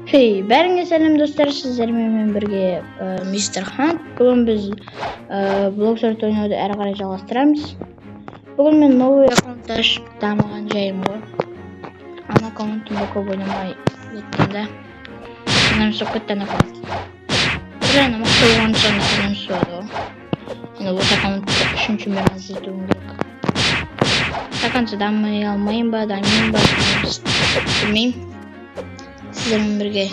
Хей, бәріңе сәлем, достар, сіздермен бірге мистер Хант. Бүгін біз Блок Сорт ойнауды әрі қарай жалғастырамыз. Бүгін мен новый аккаунт ашып дамыған жайым ғой. Ана аккаунтымда көп ойнамай кеттім да. Анам соқ кетті ана аккаунт. Бір жағынан мықты болған соң анам соғады ғой. Енді осы аккаунтты үшінші мирға жетуім керек. До конца дамай алмайын ба, дамимын ба, білмеймін. Сіздермен бірге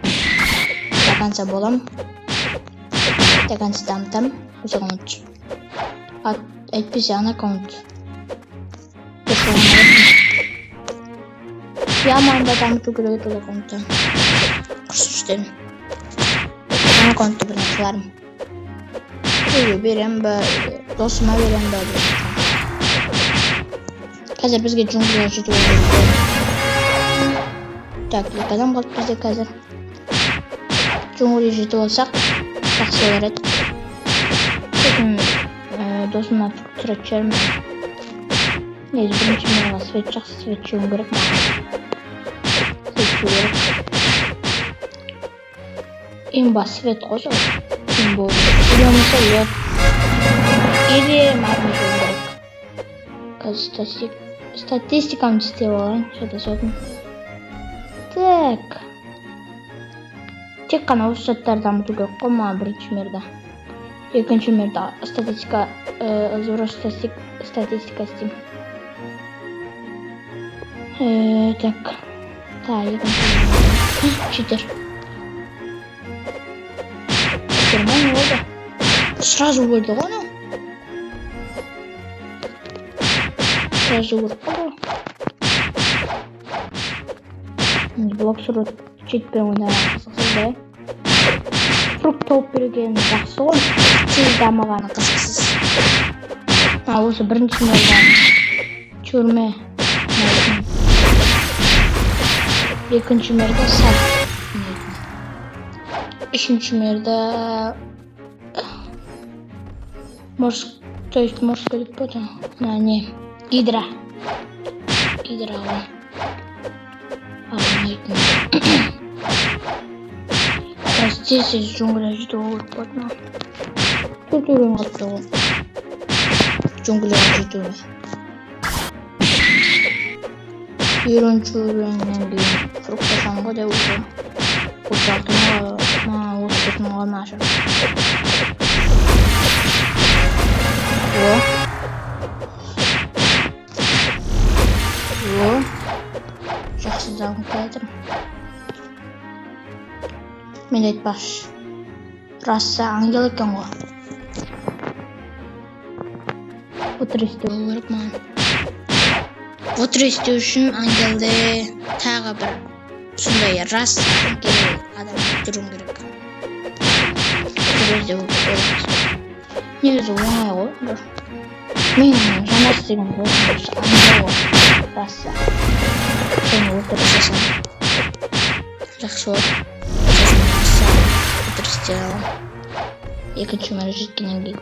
до конца болам, до конца дамытамын осы аккаунт, әйтпесе ана аккаунт яман да дамыту керек еді ол аккаунтты. Құрсын дедім, ана аккаунтты бір қылармын, біреуге беремін ба, досыма беремін ба деп. Қазір бізге джунглиға жету керек. Так, екі адам қалды бізде. Қазір джунгли жетіп алсақ, жақсы болар еді. Сосын досымнан сұрайтын шығармын. Негізі бірінші мирға свет жақсы, свет жеуім керек маған, свет жеу керек. Имба свет қой сол, имба или болмаса лед или магний жеуім керек. Қазір статистикамды істеп алайын, шатасатын. Так, тек қана осы заттарды дамыту керек қой маған бірінші мирда. Екінші мирда статистика, взрослый статистика істеймін. Так, так, екінші читер, читер ма, не болды? Сразу өлді ғой анау, сразу өліп қалды ғой. Блок Сұрот читпен ойнаған қызықсыз да. Фрукт тауып берген жақсы ғой, тез дамығаны қызықсыз. А осы бірінші мирда тюрьме ұнайтын, екінші мирда сад ұнайтын, үшінші мирда морск, то есть морской деп па, мына не, гидра, гидра ғой ұнайтын. Қазір тез тез джунглия жетуге керек болады маған. Төрт уровень қалыпты ғой джунглияға жетуге. Елуінші уровеньнен кейін фрукт ашамын ғой деп, уже 36 мыңға ма, 34 мыңға ма ашамын. О, о, жақсы дамып келе жатырмын мен. Айтпақшы, раса ангел екен ғой. Вот істеу керек маған. Вот істеу үшін ангелді тағы бір сондай рас ангел адам өлтіруім керек. Сол кезде болады. Негізі оңай ғой бір. Менің жаман істеген досым осы ангел ғой, раса. Соны өлтіріп тастасам, жақсы болады. Сосын раса өлтіріп істей аламын екінші мәрі жеткеннен кейін.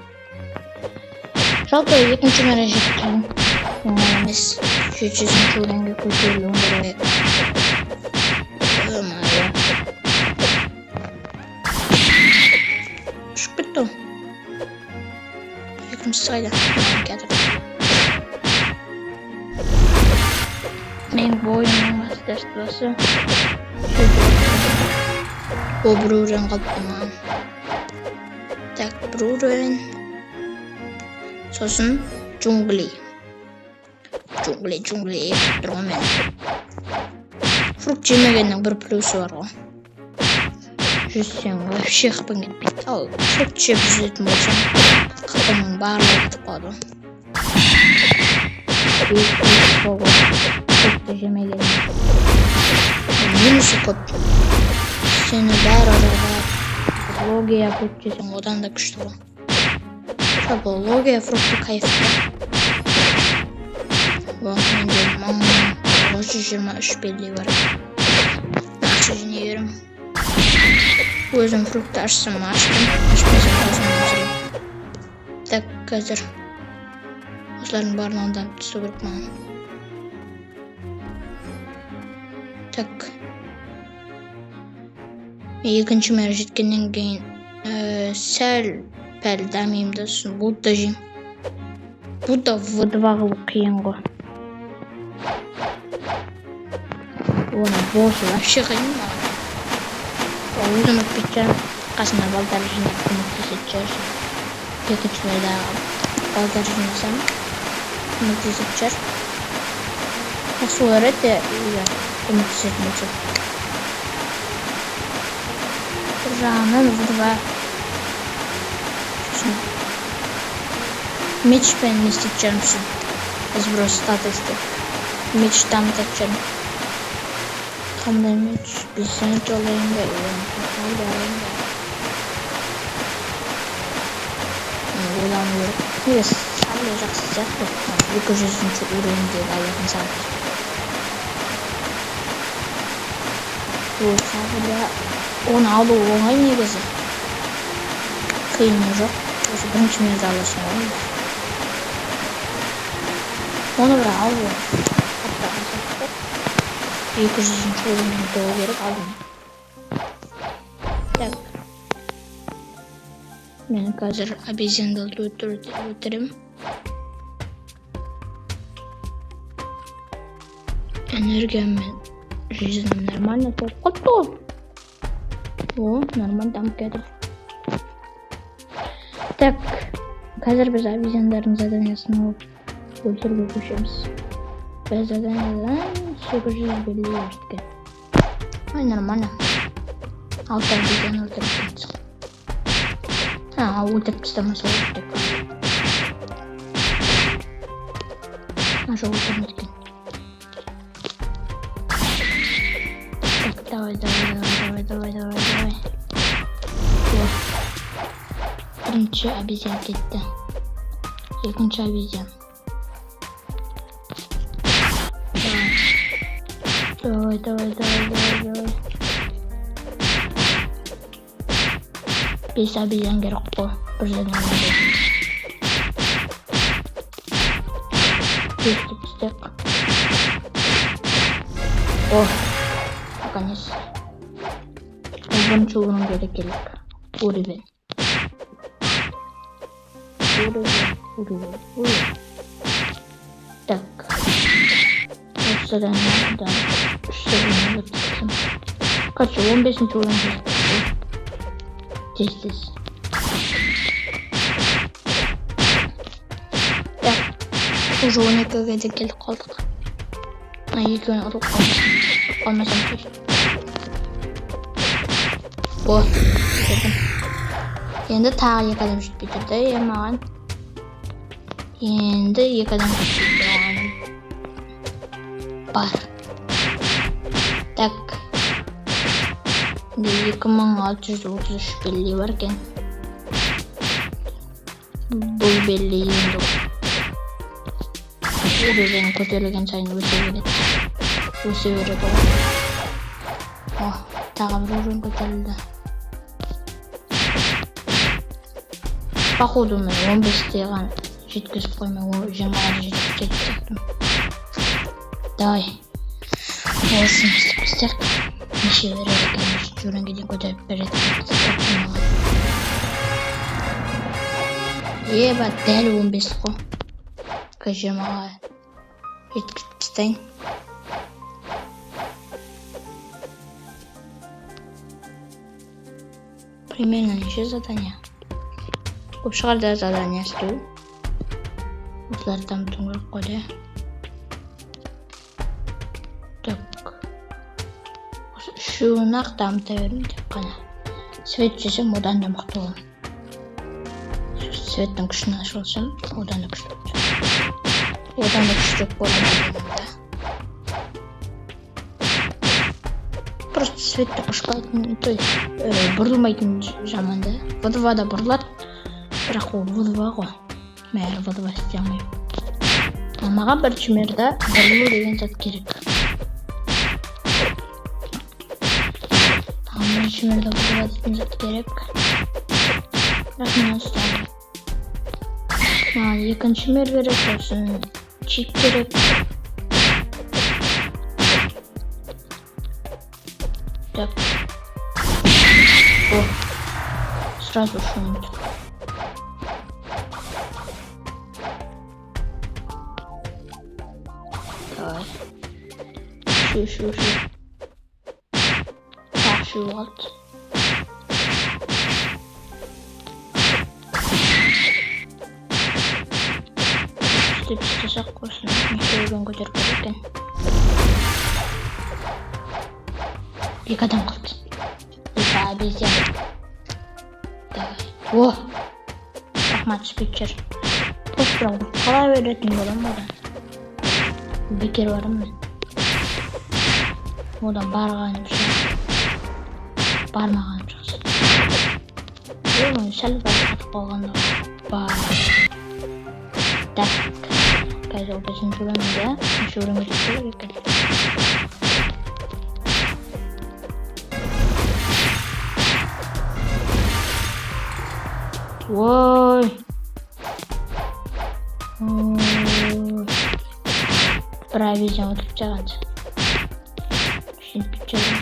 Жалпы екінші мәрі жету қиын, оңай емес. 700-ші уровеньге көтерілуім керек. Ё-моё, ұшып кетті ғой. Екіншісі қайда? Келатыр. Менің бойымның мастерствосы. О, бір уровень қалыпты маған. Так, бір уровень, сосын джунгли, джунгли, джунгли тұр ғой. Мен фрукт жемегеннің бір плюсы бар ғой: жүзсең, вообще хпың кетпейді. Ал фрукт жеп жүзетін болсаң, хпыңның барлығы кетіп қалады ғой. Плюс ғой фрукты жемеген, минусы көп, сені бәрі ұрады. Логия фрукт жесең, одан да күшті ғой. Жалпы логия фрукты кайф та. О, менде 1923 белли бар, ақша жинай беремін. Өзім фрукты ашсам, аштым, ашпасам, досымнан сұраймын. Так, қазір осылардың барлығын дамып тастау керек маған. Так. Екінші мэр жеткеннен кейін сәл пәл дамимын да, сосын Будда жеймін. Будда В2 қылу қиын ғой. Оның боссы вообще қиын маған. Өзім өтпейтін шығармын. Қасыма балдар жинап көмектесетін шығар. Екінші мэрдағы балдар жинасам көмектесетін шығар. Жақсы болар еді егер көмектесетін болса. Бір жағынан В2 сосын мечпен не істейтін шығармын, сосын сброс статус деп меч дамытатын шығармын. Қандай меч? Бесент алайын ба, или алайын ба? Ойлану керек. Негізі сабля жақсы сияқты. 200-ші уровеньдегі алатын сабля. Ол сабля, оны алу оңай негізі. Қиыны жоқ. Осы бірінші мэрді аласың ғой. Оны бірақ алу қатты аңсат қой. 200-ші уровеньге толу керек алдымен. Так. Мен қазір обезьяндарды өлтіремін. Энергиям мен жизнім нормально толып қалыпты ғой. О, нормально дамып келатыр. Так, қазір біз обезьяндардың заданиясын алып өлтіруге көшеміз. Біз заданиядан 800 белгі бердік. Ай, нормально. 6 обезьян өлтіріп кетсек. Өлтіріп тастамаса болады тек. Жоқ, өлтірмейді екен. Так, давай, давай, давай, давай, давай, давай, давай. Вот. Бірінші обезьян кетті. Екінші обезьян. Давай, давай, давай, давай, давай. 5 обезьян керек қой. Бір жерден 5 деп тастайық. О, наконец. Бірінші уровеньге де келдік. Уровень. Уровень, уровень, уровень. Так. Осы заданиядан үш задание өткіздім. Короче, 15-ші уровеньге жеттік. Тез тез. Так. Уже 12-ге де келіп қалдық. Мына екеуін ұрып қалмасам ше. О, келдім. Енді тағы екі адам жетпей тұр да, е, маған. Енді екі адам жетпей тұр маған. Бар. Так. Енді 2633 белгі бар екен. Бұл белгі енді уровень көтерілген сайын өсе береді. Өсе береді ғой. О, тағы бір уровень көтерілді. Походу мен 15-те ғана жеткізіп қоймай, о, 20-ға жетіп жетіп сияқтымын. Давай. Осыны істеп тастайық. Неше береді екен, үшінші уровеньге дейін көтеріп береді екен. Еба, дәл 15 қой. Қазір 20-ға жеткізіп тастайын. Примерно неше задание? Көп шығар да задание істеу. Осыларды дамытуым керек қой да. Так. Осы үшеуін ақ дамыта беремін тек қана. Свет жесем одан да мықты боламын. Светтің күшін ашып алсам одан да күшті болады. Одан да күштірек боламын да. Просто светтің ұшпайтын, то есть бұрылмайтын жаман да. В2 да бұрылады, бірақ ол В2 ғой. Мен әлі В2 істей алмаймын. Ал маған бірінші мерда бұрылу деген зат керек. Маған бірінші мерда В2 дейтін зат керек. Бірақ мен оны істей алмаймын. Маған екінші мер керек, сосын чип керек. Так. О, сразу шуын. Давай. Шу, шу, шу. Так, шу қалды. Сөйтіп істесек, осыны неше уровень көтеріп керек екен? Екі адам қалды. Екі обезьяна. Давай. О! Рахмат, спикер. Просто қала беретін боламын одан. Бекер барамын мен. Одан барғаным ше. Бармағаным жақсы. Ой, сәл барып қатып қалғанда бар. Так. Қазір ол бесінші уровень да? Неше уровень көтеріп керек екен? Ой. Ой. Бір обезьяна өлтіріп тастаған. Сөйтіп кетіп.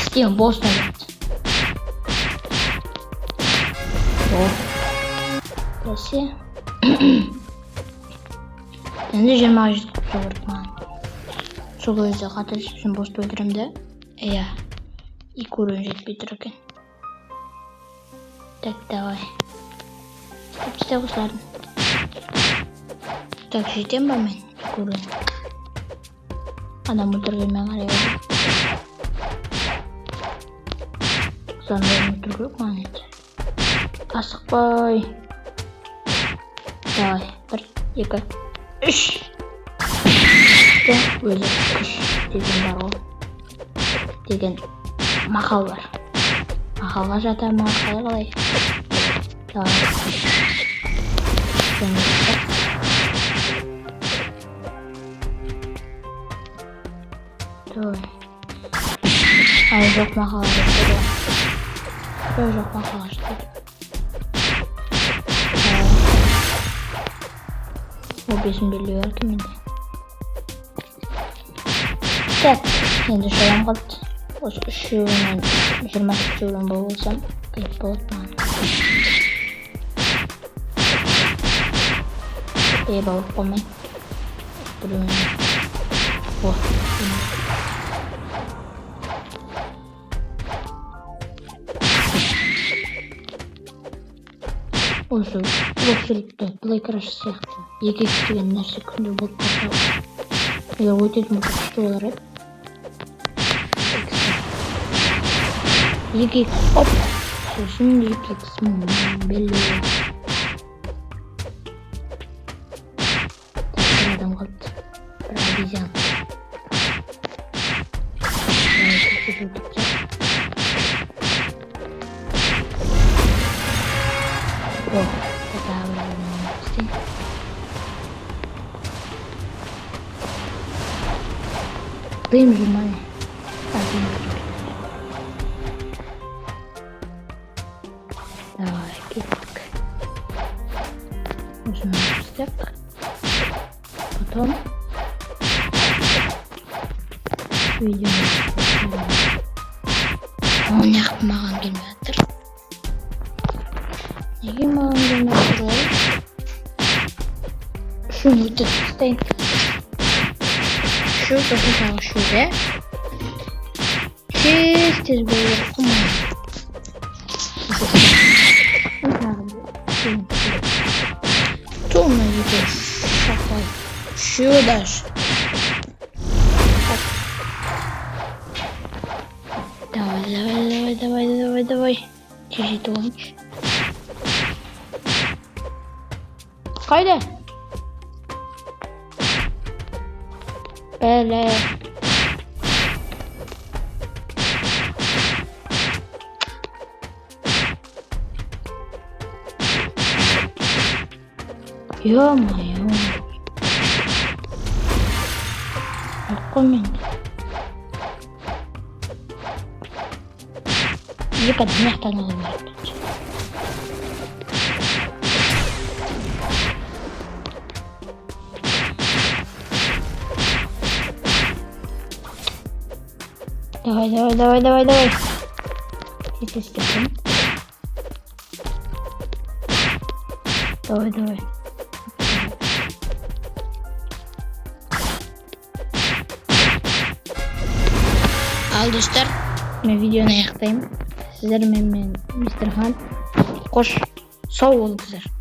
Істеймін, босс кетті. О. Бәсе. Енді 20-ға жеткізіп тастау керек маған. Сол кезде қателеспесем, боссты өлтіремін да. Иә. Екі уровень жетпей тұр екен. Так, давай. Істеп тастайық осыларды. Так, жетем ба мен? Екі уровень. Адам өлтіргенмен қарай беремін. Осылардың бәрін өлтіру керек маған енді. Асықпай. Давай, бір, екі, үш. Өзі күш деген бар ғой. Деген мақал бар. Мақалға жата ма, қалай қалай? Давай. Және давай. Ай, жоқ, мақалға жатпайды ғой. Жоқ, жоқ, мақалға жатпайды. Давай. О, бесін белгілеу бар екен менде. Так, енді үш адам қалды. Осы үшеуінен 24 уровень болып алсам, қиын болады маған. Ей, болып қалмай. Біреуін. О, осы блок Блэк Раш сияқты екі икс деген нәрсе күнде болып қалса, егер өтетін болса, күшті болар еді. Екі икс, оп, сосын екі икс белгілеу. Так, бір адам қалды, бір обезьяна. Давай, тез өлтіріп тастайық. О, тағы бір адам істейін. Дым жүр ма, не? А, дым жүр. Давай, кеттік. Осыны істеп. Потом видеоны. Ол неғып маған келмей жатыр? Неге маған келмей жатыр ол? Үшеуін өтіріп тастайын. Үшеу, сосын тағы үшеу де. Тез тез болу керек қой маған. Тағы бір үшеуін. Тура екеу шақал. Үшеуі даже. Так. Давай, давай, давай, давай, давай, давай. Тез жетіп алайыншы. Қайда? Бәле. Ё-моё. Жоқ қой менде. Екі адам жақтан алу керек. Давай, давай, давай, давай, давай. Тез, тез істеп. Давай, давай. Ал, достар, мен видеоны аяқтаймын. Сіздермен мен, мистер Хан. Қош, сау болыңыздар.